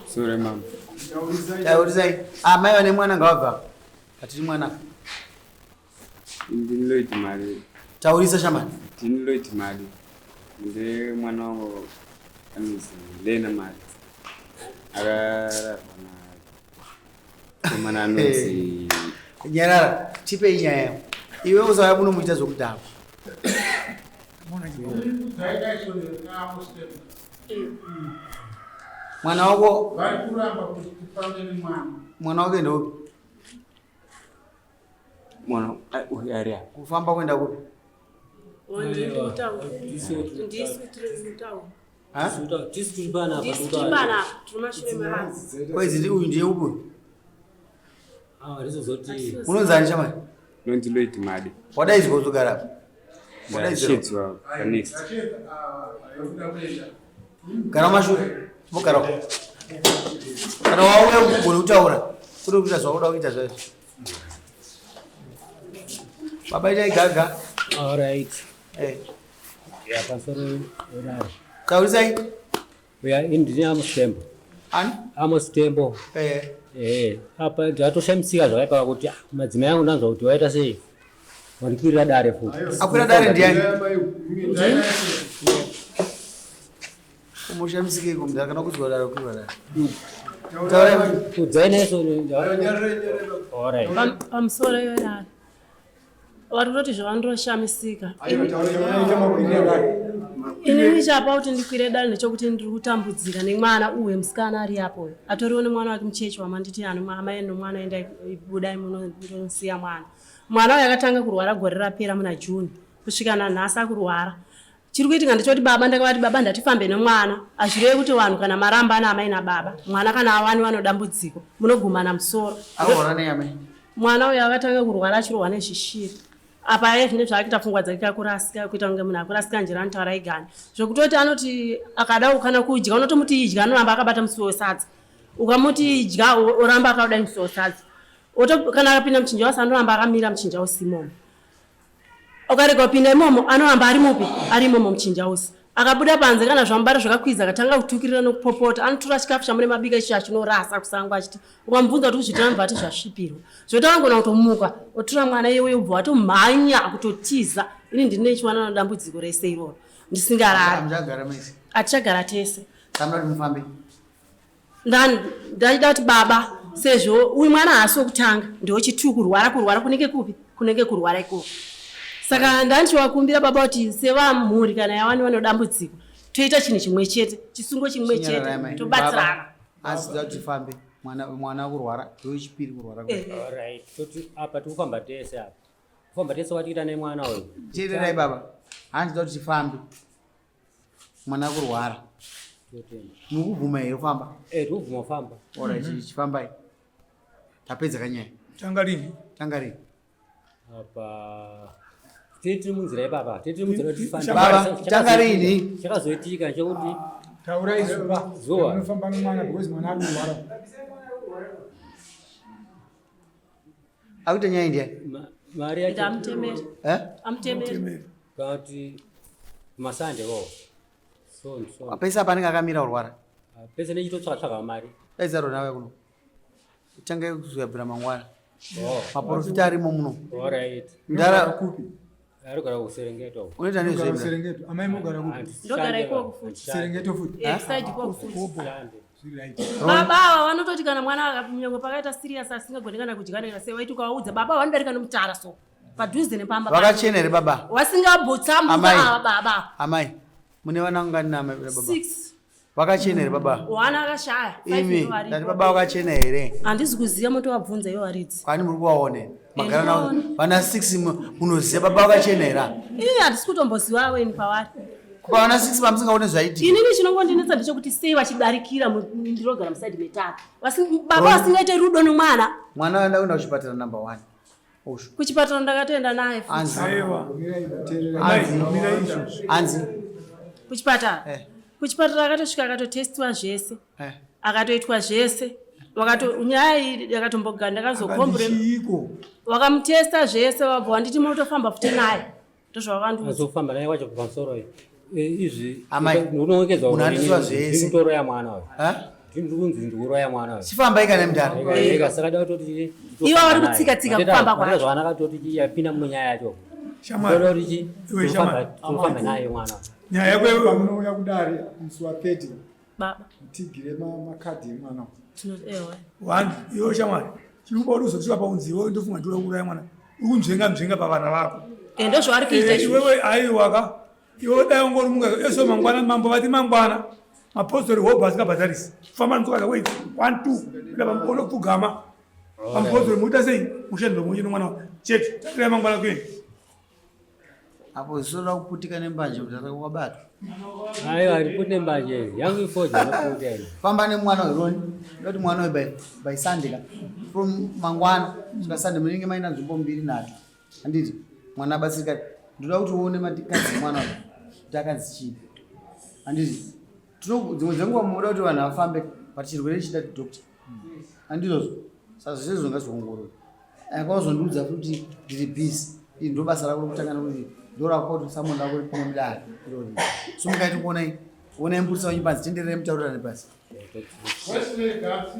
Sorry mama. Taurisai. Amai vane mwana ngavabva. Hatiri mwana. Ndini Lloyd Mari. Taurisa shamani. Ndini Lloyd Mari. Nde mwana wangu anonzi Lena Mari. Akararwa na mwana anonzi Nyarara, tipe nyaya. Iwe usauya kuno muita zvokudhakwa. Mwana wako vari kuramba kuti tifambe nemwana. Mwana wake ndeupi? Mwana uyu ari apa. Kufamba kuenda kupi? Kwezi uyu ndiye upi? Unonzi ani shamani? Nonzi Lloyd Madi. Wadaidzwa kuzogara apa? Ndashedzwa panext. Gara mashure. Mogara uko. Kana wauya kugona kutaura, kuri kuita zvaunoda kuita zvaizvo. Baba itai gaga. All right. Eh. Ya pasoro orari. Taurisai. Uya ndini Amos Tembo. Ani? Amos Tembo. Eh. Eh, apa ndatoshamisika zvakaipa kuti ah, madzimai angu ndanzwa kuti waita sei? Wandikwirira dare futi. Akwira dare ndiani? Umoshamisikei kumudhara kana kuzwa dare kwirwa dare. Taurai. Kudzai neso. All right. Pamusoro yorari. Vari kutoti zvavandinoshamisika. Inini chapa kuti ndikwire dare ndechekuti ndiri kutambudzika nemwana uyu musikana ari apo uyu. Atoriwo nemwana wake muchechi wamanditi ano amai nomwana endai budai munondosiya mwana. Mwana uyu akatanga kurwara gore rapera muna June kusvika nanhasi akurwara. Chiri kuitika ndechekuti baba ndakavati baba ndatifambe nemwana. Hazvirevi kuti vanhu kana marambana amai nababa mwana kana awaniwa nedambudziko munogumana musoro. Akurwara nei amai? Mwana uyu akatanga kurwara achirohwa nezvishiri. Apa iye zvine zvaakuita pfungwa dzake kakurasika kuita kunge munhu akurasika njere anotaura igani. Zvekutoti anoti akada kana kudya unotomuti idya anoramba akabata musiwo wesadza. Ukamuti idya oramba akadai musiwo wesadza. Oto kana akapinda muchinja wasi anoramba akamira muchinja usi imomo. Ukarega kupinda imomo anoramba ari mupi ari imomo muchinja usi. Akabuda panze kana zvamubata zvakakwidza akatanga kutukirira nokupopota anotora chikafu chamune mabika icho achinorasa kusango achiti ukamubvunza kuti kuzvitora anobva ati zvasvipirwa. Zvoti anogona kutomuka otora mwana iye ubva watomhanya kutotiza. Ini ndine chiwana nedambudziko rese iroro ndisingarari. Atichagara tese. Ndaida kuti baba sezvo uyu mwana haasi wekutanga ndewechitwo kurwara kurwara kunenge kupi kunenge kurwara ikoko saka ndandichiwakumbira baba kuti sevamhuri kana yawaniwa nedambudziko toita chinhu chimwe chete chisungo chimwe chete tobatsirana asi da kuti tifambe mwana mwana kurwara ndewechipiri kurwara Alright, toti apa tikufamba tese apa kufamba tese watiita nemwana uyu teererai baba hanzi da kuti tifambe mwana kurwara mukubvuma here kufamba eh tikubvuma kufamba ora chifambai tapedza kanyaya tanga rini tanga rini apa tiri tiri munzira ipapa tiri tiri munzira kuti tifambe baba tanga rini chakazoitika chekuti taurai zuva zuva unofamba nemwana because mwana ari kurwara akuita nyaya ndiani mari yacho amutemeri eh amutemeri kana kuti masande wo so so pese apa anenge akamira kurwara ah, pese nechitotsvaka tsvaka mari dai zarona auya kuno tange kuzobvira mangwana oh. maprofita arimo muno alright ndara kupi arikugara kuSerengeto unoita nezve Serengeti amai mogara kupi ndogara ikoko futi Serengeti futi eh side ikoko futi baba ava vanototi kana mwana nyangwe pakaita serious asingagoni kana kudya neka sei waiti ukawaudza baba vanodarika nomutara so padhuze nepamba vakachena here baba vasingambotsambuka ava baba amai mune vana vangani naamai baba six vakachena here baba wana akashaya imi ndati baba vakachena here handisi kuziva motovabvunza ivo varidzi kwani muri kuvaone magara navo vana 6 munoziva baba vakachena here ini handisi kutomboziva weni pavari kupa vana 6 pamusingaone zvaitika inini chinongondinetsa ndechekuti sei vachidarikira ndinogara musaidi metatu baba vasingaite rudo nemwana mwana aenda kuenda kuchipatara number one Osho. Kuchipatara ndakatoenda naye futi. Anzi. Aiwa. Anzi. Anzi. Kuchipatara. Eh. Kuchipatara akatosvika akatotestiwa zvese. Eh. Akatoitwa zvese. Wakato nyaya iyi yakatombogara ndakazokombre. Chiiko? Wakamutesta zvese wabva wanditi munotofamba futi naye. Ndozvavakandiudza. Azofamba naye wacho pamusoro iyi. Izvi Amai, ndinongedzwa munhu anoziva zvese. ndikutoroya mwana uyu. Ha? Ndikunzi ndikuroya mwana uyu. Chifambai kana mudhara. Ega, ega, saka da kutoti Ivo vari kutsika-tsika kufamba kwacho. Zvakanaka toti yapinda munyaya yacho. Shamwari. Toda kuti chi- Iwe shamwari. tinofamba naye mwana. Nyaya yako iwe Pamunouya kudare musi wa 30 Baba. mutigire makadhi emwana. Ewe. One, iwe shamwari. Chinoba kuti uzosvika paunzi iwe ndofunga ndinoda kuuraya mwana. Uri kunzvenga nzvenga pavana vako. Eh, ndozvavari kuita Eh, izvozvo. Iwewe aiwaka. Iwe dai ungori munga eso mangwana mambo vati mangwana. Mapostori hobho asingabhadharisi. Famba netsoka dzako idzi. 1 2. Kuenda pamukono pfugama. Pamupostori muita sei? Mushandiro mwenyu nomwana wako. Chete. Tangirai mangwana kuenda. Apo ziso rakuputika nembanje mudhara wakabatwa. Aiwa, ripute mbanje. Yangu ifoja nokuita ini. Famba nemwana weroni. Ndoti mwana uyu by Sunday ka. From mangwana kusvika Sunday munenge maina nzvimbo mbiri nhatu. Handiti mwana abatsirika. Ndoda kuti uone makadzi emwana uyu kuti akanzi chii. Handiti dzimwe dzenguva munoda kuti vanhu vafambe but chirwere chida doctor. Handizvozvo. Saka zvese izvo ngazviongororwe. Akazondiudza futi ndiri busy. Iri ndo basa rako rekutanga nekuti ndorako kuti summon rako ripinde mudare irori. So mukaiti kuonai onai mupurisa wenyu panzi tenderere mutaurirane pasi. Wesley Gasi.